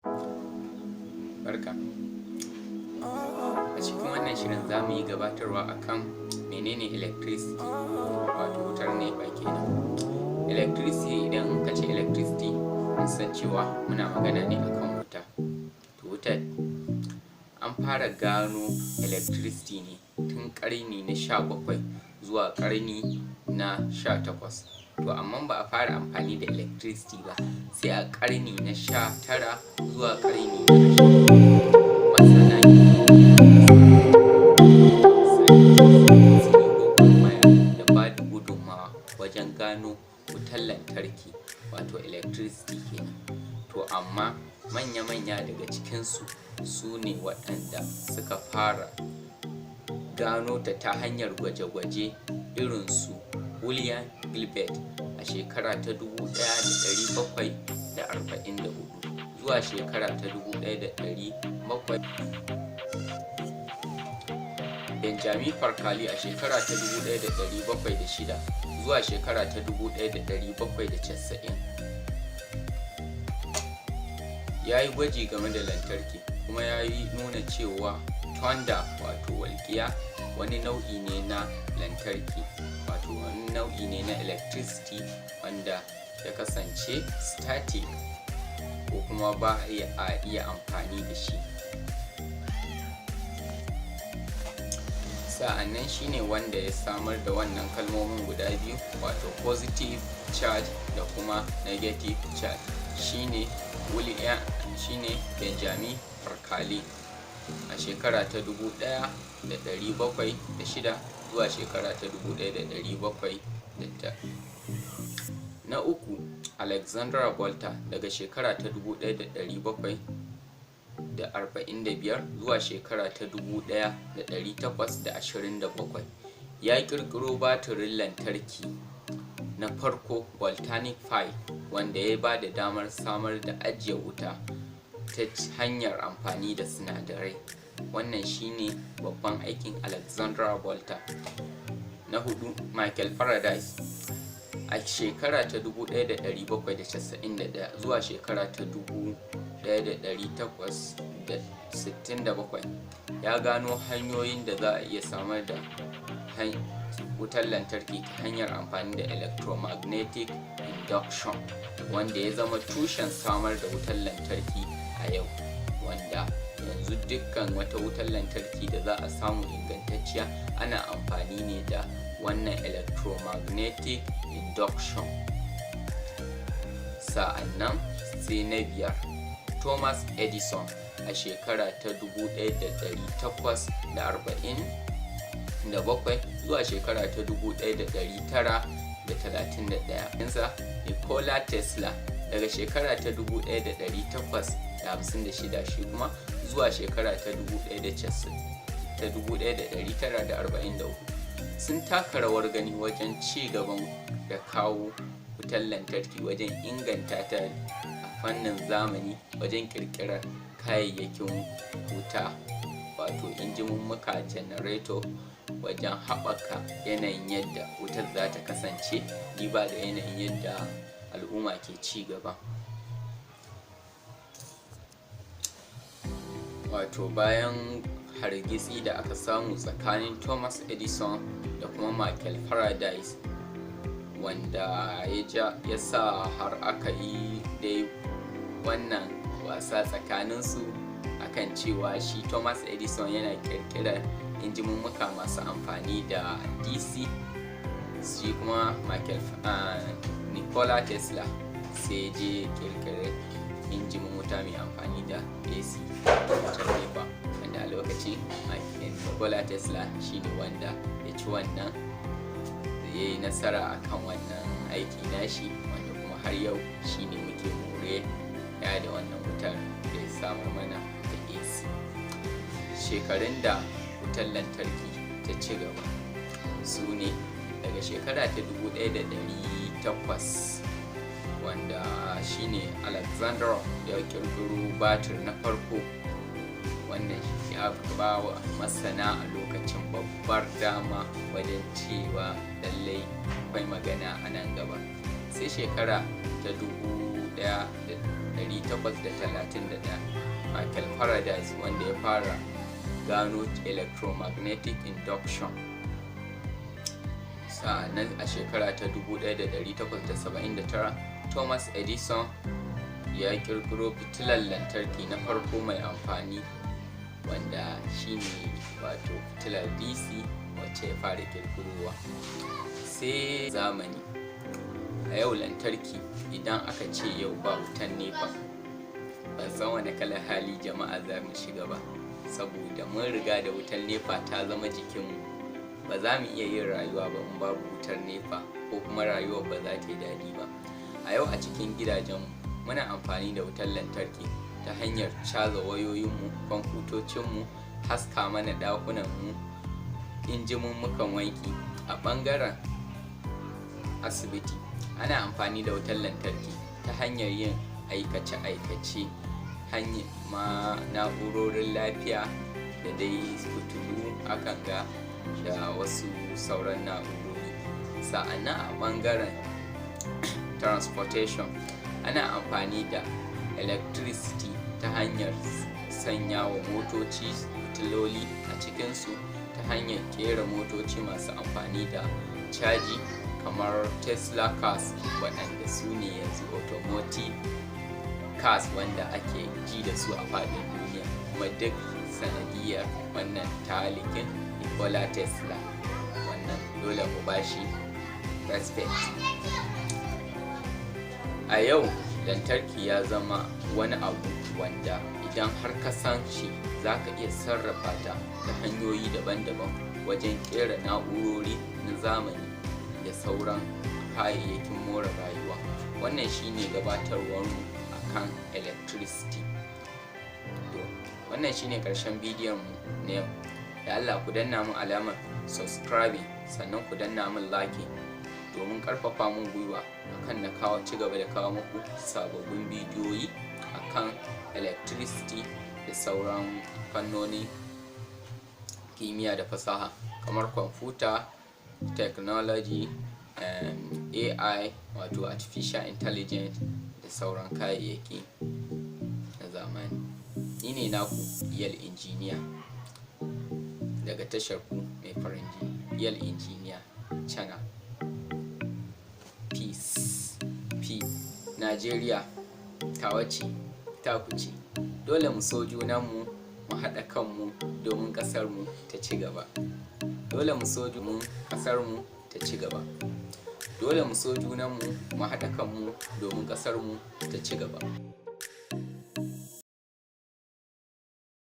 Barka. A cikin wannan shirin za mu yi gabatarwa akan menene electricity, wato wutar NEPA kenan. Electricity, idan ka ce electricity, mun san cewa muna magana ne akan wuta. To, wutar an fara gano electricity ne tun ƙarni na 17 zuwa ƙarni na 18. To, amma ba a fara amfani da electricity ba sai a ƙarni na 19 zuwa ƙarni na 20. Masana scientists sun yi gwagwarmaya da ba da gudunmawa wajen gano wutar lantarki, wato electricity kenan. To, amma manya-manya daga cikinsu su ne waɗanda suka fara gano ta ta hanyar gwaje-gwaje, irin su William Gilbert a shekara ta 1744 zuwa shekara ta 1700, Benjamin Franklin a shekara ta 1706 zuwa shekara ta 1790 ya yi gwaji game da lantarki, kuma ya yi nuna cewa thunder, wato walƙiya, wani nau'i ne na lantarki, wato wani nau'i ne na electricity wanda ya kasance static ko kuma ba a iya amfani da shi. Sa'annan shine wanda ya samar da wannan kalmomin guda biyu, wato positive charge da kuma negative charge, shine William, shine Benjamin Franklin a shekara ta 1706 zuwa shekara ta 1700. Na uku, Alexandra Volta, daga shekara ta 1745 zuwa shekara ta 1827, ya ƙirƙiro batirin lantarki na farko, voltaic pile, wanda ya ba da damar samar da ajiye wuta ta hanyar amfani da sinadarai. Wannan shine babban aikin Alexandra Volta. Na hudu, Michael Faraday, a shekara ta 1791 zuwa shekara ta 1867, ya gano hanyoyin da za a iya samar da wutar lantarki ta hanyar amfani da electromagnetic induction, wanda ya zama tushen samar da wutar lantarki a yau, wanda yanzu dukkan wata wutar lantarki da za a samu ingantacciya ana amfani ne da wannan electromagnetic induction. Sa'annan sai na biyar, Thomas Edison, a shekara ta 1847 zuwa shekara ta 1931. Nikola Tesla, daga shekara ta 1856 shi kuma zuwa shekara ta 1943, sun taka rawar gani wajen ci gaban da kawo wutar lantarki, wajen inganta ta a fannin zamani, wajen ƙirƙirar kayayyakin wuta, wato injimummuka, janareto, wajen haɓaka yanayin yadda wutar za ta kasance duba da yanayin yadda al'umma ke ci gaba. Wato bayan hargitsi da aka samu tsakanin Thomas Edison da kuma Michael Faraday, wanda ya sa har aka yi dai wannan wasa tsakaninsu akan cewa shi Thomas Edison yana ƙirƙirar injimummuka masu amfani da DC, shi kuma Michael Nikola Tesla sai je ƙirƙirar injimin wuta mai amfani da AC, wutar NEPA, wanda a lokacin Nikola Tesla shine wanda ya ci wannan, ya yi nasara akan wannan aiki nashi, wanda kuma har yau shine muke more ya da wannan wutar da ya samar mana da AC. Shekarun da wutar lantarki ta ci gaba su ne daga shekara ta 1800, wanda shine Alexander ya kirkiro batir na farko. Wannan ya ba wa masana a lokacin babbar dama wajen cewa lallai akwai magana a nan gaba. Sai shekara ta 1800 1831, Michael Faraday, wanda ya fara gano electromagnetic induction. Sa'annan a shekara ta 1879, Thomas Edison ya kirkiro fitilar lantarki na farko mai amfani, wanda shine wato fitilar DC wacce ya fara kirkirowa. Sai zamani a yau, lantarki, idan aka ce yau ba wutan NEPA, ban san wani kalar hali jama'a za mu shiga ba, saboda mun riga da wutan NEPA ta zama jikinmu. Ba za mu iya yin rayuwa ba in babu wutar NEPA, ko kuma rayuwar ba za ta yi daɗi ba. A yau a cikin gidajenmu muna amfani da wutar lantarki ta hanyar caza wayoyinmu, kwamfutocinmu, haska mana ɗakunanmu, injimummukan wanki. A ɓangaren asibiti ana amfani da wutar lantarki ta hanyar yin aikace-aikace ma na'urorin lafiya da dai fitilu akan ga da wasu sauran na'urori. Sa'annan a ɓangaren transportation ana amfani da electricity ta hanyar sanya wa motoci fitiloli a cikinsu, ta hanyar kera motoci masu amfani da caji kamar Tesla cars, waɗanda su ne yanzu automotive cars wanda ake ji da su a faɗin duniya, kuma duk sanadiyar wannan talikin Nikola Tesla. Wannan dole mu bashi respect. A yau lantarki ya zama wani abu wanda idan har ka san shi, za ka iya sarrafa ta ta hanyoyi daban-daban wajen kera na'urori na zamani da sauran kayayyakin more rayuwa. Wannan shine gabatarwarmu akan electricity. To, wannan shine karshen bidiyon mu na yau. Da Allah ku danna mun alamar subscribing, sannan ku danna mun like domin karfafa mun gwiwa akan na kawo ci gaba da kawo muku sababbin bidiyoyi akan electricity da sauran fannoni kimiyya da fasaha kamar kwamfuta technology, AI wato artificial intelligence da sauran kayayyaki na zamani. Ni ne naku Yal Engineer daga tashar ku mai farin jini, Yal Engineer Channel. Peace. P Najeriya tawa ce, taku ce. Dole mu so junanmu, mu haɗa kanmu domin ƙasarmu ta ci gaba. Dole mu so domin ƙasarmu ta ci gaba. Dole mu so junanmu, mu haɗa kanmu domin ƙasarmu ta ci gaba.